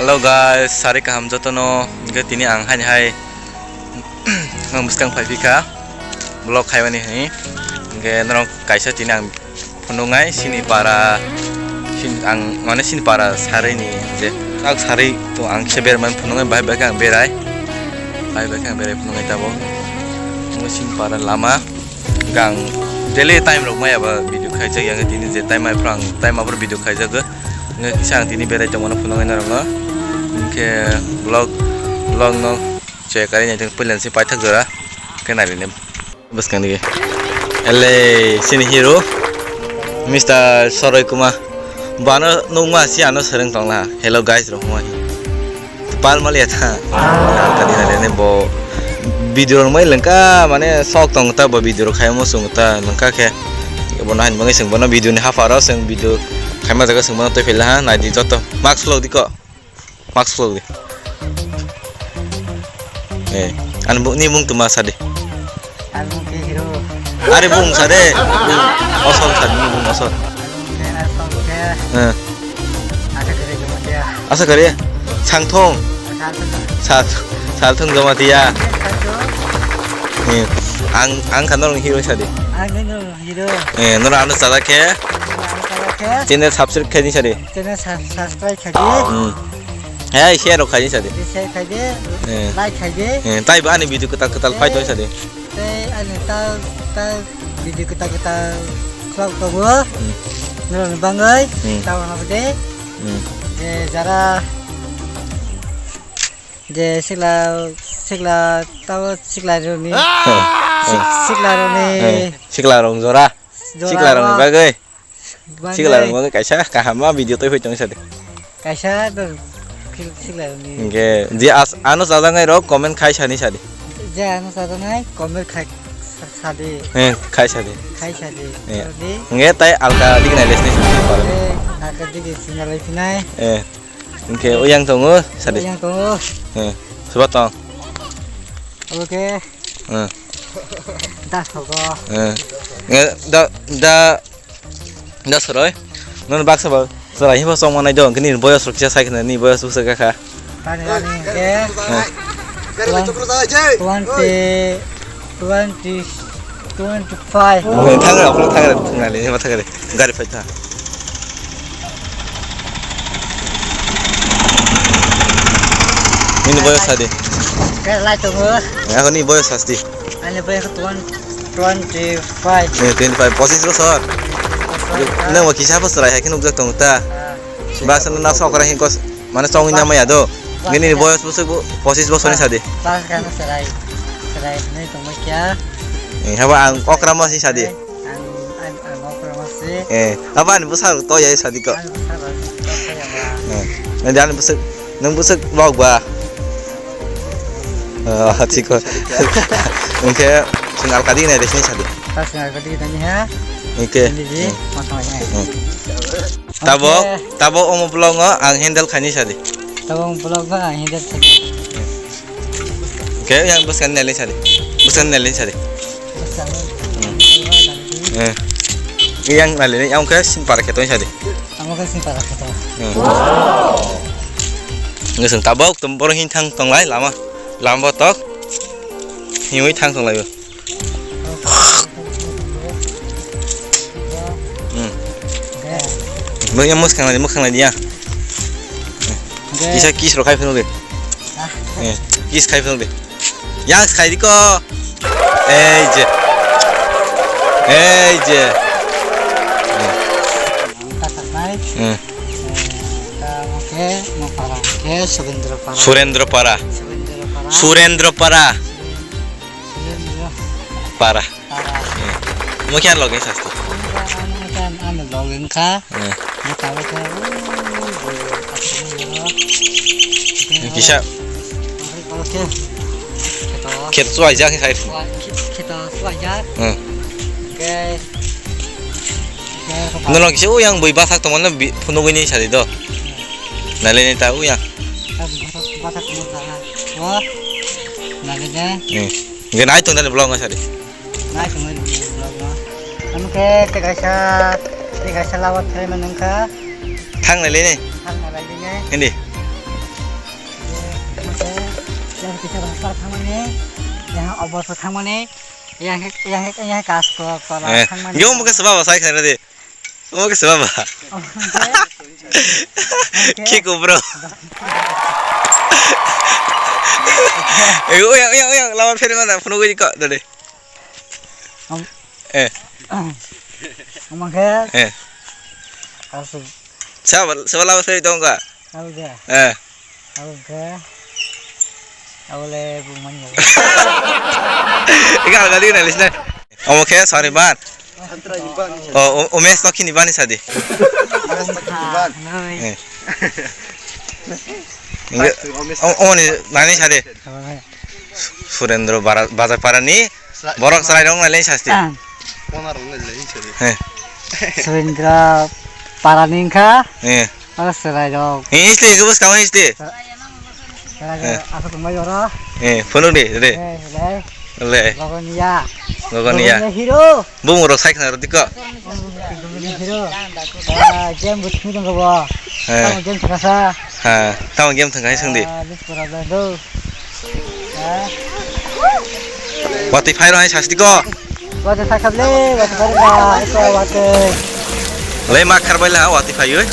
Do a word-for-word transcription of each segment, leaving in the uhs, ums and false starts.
Hello guys, sari kaham jotono. Hingke tini ang haini hai ang bwskang phai phikha vlog khaimani hai. Hingke norok kaisa tini ang phunuknai sini para, sin-, ang mane sini para sari ni je tak sari to ang kisa berman phunuknai, bahai bahai khe ang berai, bahai bahai khe ang berai phunuknai tabok. Omo sini para lama. Hingke ang daily time rok maya ba video khaijak ya, tini je time aphuru ang time aphuru video khaijago. Hingke kisa ang tini berai tongmano phunuknai norokno. Hingke vlog, vlog no check ari nai tong puilan se paithak jora khe nai rwni bwskang digi. Ele sini hero Mister Soroi Kumar. Bano nukma si ano sereng tongla. Hello guys rok moi. Pal mali atha. Kadi na lene bo video rok mai lengka mane sok tong ta bo video rok khai mo sung ta lengka khe. Bo nahani mangai sung bono video ni haparo sung video khaima jaga sung bono toi phela ha nai di joto. Mask lo diko. Mask lo di. Eh, ani bu-, ni bung tuma sadi. Ang ke hero. Ari bung sade. Bung osol sadi ni bung osol. Ang ke asong ke. Eh. Asa kare jamatia. Asa kare. Sangthong. Sangthong. Sa-, Sangthong jamatia. Eh. Ang, ang kanor hero sadi. Ang ke hero. Eh, nora ano sada ke. Ano sada ke. Channel subscribe khaini sadi. Channel sub-, subscribe khaidi. Hmm. Hai, share rok khaini sadi. Share khaidi. Eh. Like khaidi. Eh, tai ba ani video kwtal kwtal phai tong sadi. Tei ani ta, ta video kwtal kwtal khlok tongo. Hmm. Norokni bangwi. Hmm. Tabuk no de. Hmm. Je jara je sikla, sikla tabo sikla roni. Ah! Sik-, sikla roni. Eh, sikla rong jora. Jora sikla rong bagwi. Bagwi. Sikla rong bagwi kaisa kaham ma video toi phai tong sadi. Kaisa do sikla roni. Hingke je as-, ano sajangai rok comment khai sani sadi. Je ano sajangai comment khai sa-, sadi. Eh, khai sadi. Khai sadi. Eh. Sadi. Hingke tai alka digi nai lesni sini paro. Eh, alka digi sini lai pinai. Eh. Hingke uyang tongo sadi. Uyang tongo. Eh. Suba tong. Oke. Eh. Da sogo. Eh. Nge da, da Da soroi. Non baksa ba. Sora hibo song manai do. Kini boyos rok kisa sai khna ni boyos busa ka kha. Tani rani ke. Eh. Twenty, twenty, twenty-five. Oh, thangra, thangra, thangra le, ma thangra. Gari phai tha. Nini boyos sadi. Ke lai tongo. Ako ni boyos sasti. Ani boyos twenty, twenty-five. Eh, twenty-five, pochis bosor. Nang bo kisa bosor hai khe nukjak tongo ta. Ah. Baksa na sokra hin kos, mane chongwi na maya do. Nini boyos bosor bo pochis bosor ni sadi. Baksa na serai. Serai ni tongma kya? Eh, haba ang okra ma si sadi. Ang, ang, ang okra ma si. Eh, haba ani bosor to ya sadi ko. Ang bosor to ya ba. Eh, nang ani bosor, nang bosor bok ba. Oh, thik ko. Hingke sing alkadi nai resini sadi. Ta sing alkadi tani ha. Hingke. Ini ji, hmm, masang ya. Hmm. Tabok, oke. Tabok omo vlog o ang handle khaini sadi. Tabok omo vlog o ang handle khaini. Oke, yang bwskang nai sadi. Bwskang nai sadi. Bwskang. Hmm. Eh. Yang nai, yang ke simpar ke to sadi. Amo khe sini para khe to. Hmm. Ngising tabok tum boro hin thang tonglai lama. Lama tok. Hiwi thang tonglai. Hmm. Oke. Bo yang muskang lagi, muskang lagi ya. Oke. Bisa kiss ro khai phunuk de. Ah. Eh, kiss khai phunuk de. Yang khai di ko. Ei je. Ei je. Ang tataknai. Hmm. Eh, ta oke, mo para oke, Surendra para. Surendra para. Surendra para. Surendra para. Surendra. Para. Para. Hmm. Mo kya login sasti? Ano kan ano login ka. Hmm. Mo tawa ka. Kisa. Oke. Kheto. Kheto suai jak khai. Suai, kheto suai jak. Hmm. Oke. Nono kisa uyang bui bathak tongmano phunugwi ni sadi do. Nalini ta uyang. Bathak tongmano. Wah. Nalini. Hmm. Gen ai tong nani vlog ma sadi. Nai tongwi rwdi vlog no. Ano khe tei kaisa, tei kaisa lawat khlai mano wngkha. Thang nai le ne? Thang nai le ne? Hindi. Kisa rasta thangmani, yang obor thangmani, yang, yang, yang kas ko, ko Eh, thangmani. Yo, mukhe sebab sai khare de. Omo khe seba ba. Omo khe? Omo khe? Khiko bro. Eh, oya, oya, oya, lama pheri mana, phunugwi kok, dade. Om- Eh. Omo khe? Eh. Asuk. Seba, seba lama pheri tong ka? Abo de. Eh. Abo khe. Abo le bumani. Ika alga di na lisna. Omo khe sari ban. O, o, o mes to khini bani sadi. Eh. Inge, o, o ni nani sadi. Surendra Bara-, Bajar Parani. Borok chwrai rok nai leng sasti. Ang. Kona rok nai leng sasti. He. Surendra Parani wngkha. He. Oro chwrai rok. He, history ke bus kawan history. Chwrai rok asa tongbai oro. He, phunuk di, re. He, le. Le. Gogoniya. Gogoniya. Gogoniya hero. Bumung rok sai khna rw dikko. Hero. Ah, game buthu dong bo. He. Tamo game thangkasa. Ha, tamo game thangkai sung di. Ah, this pura bando. Watwi phai rw hai sasti ko. Watwi phai kha ble, watwi phai rw hai, watwi. Le ma khar bai la, watwi phai oi.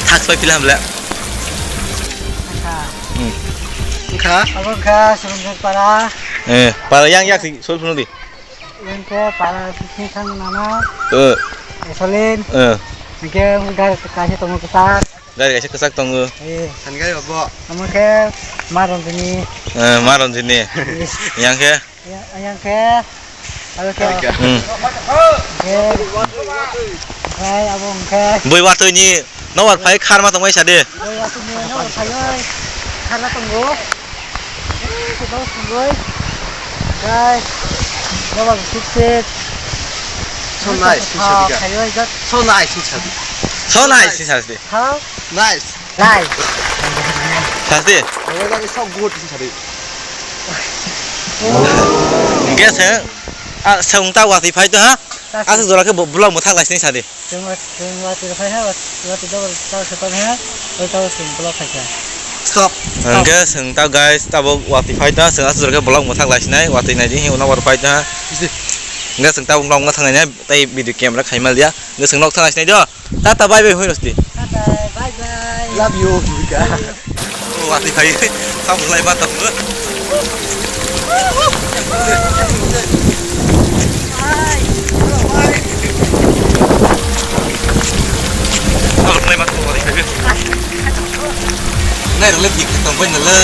Thak pai pila hamle. Wngkha. Hmm. Wngkha. Abo wngkha Surendra Para. Eh, para yang yak si, sol phunuk di. Yang khe para sisni thang nana. Eh. Gasolin. Eh. Hingke gari kaisa tongo kwchak. Gari kaisa kwchak tongo. Eh. San gari obo. Omo khe ma Ranjini. Eh, ma Ranjini. Eh. Yang khe? Ya, yang khe. Abo khe. Hmm. Hingke. Omo khe. Bui watwi ni. Nobar phai kharma tongmai sa de. Oi, aswk ni nobar phai oi. Kharma tongo. Oi, tongo, tongo. Guys, nobar sukses. So nice, so nice. Phai oi, just. So nice, so nice. So nice, so nice. How? Nice. Nice. Sasti. The weather is so good, sadi. Hingke se, ah, se wng ta watwi phai to ha? Aswk jora khe bo-, vlog mwthak lai sini sadi. Chwng wa-, chwng watwi rw phai ha, wat-, watwi double chao se tong ha, o tao chwng vlog khai kha. Stop. Hingke chwng ta guys, tabuk watwi phai ta, chwng aswk jora khe vlog mwthak lai sinai, watwi nai di, hino war phai ta. Hingke chwng tabuk vlog mwthak nai nai, tei video camera khai mal ya. Hingke chwng nok thang lai sinai do. Tata bye bye hoi rosti. Tata bye bye. Love you, Yurika. Watwi phai, tabuk lai ba tabuk. Nai rwle bik tong bai nala.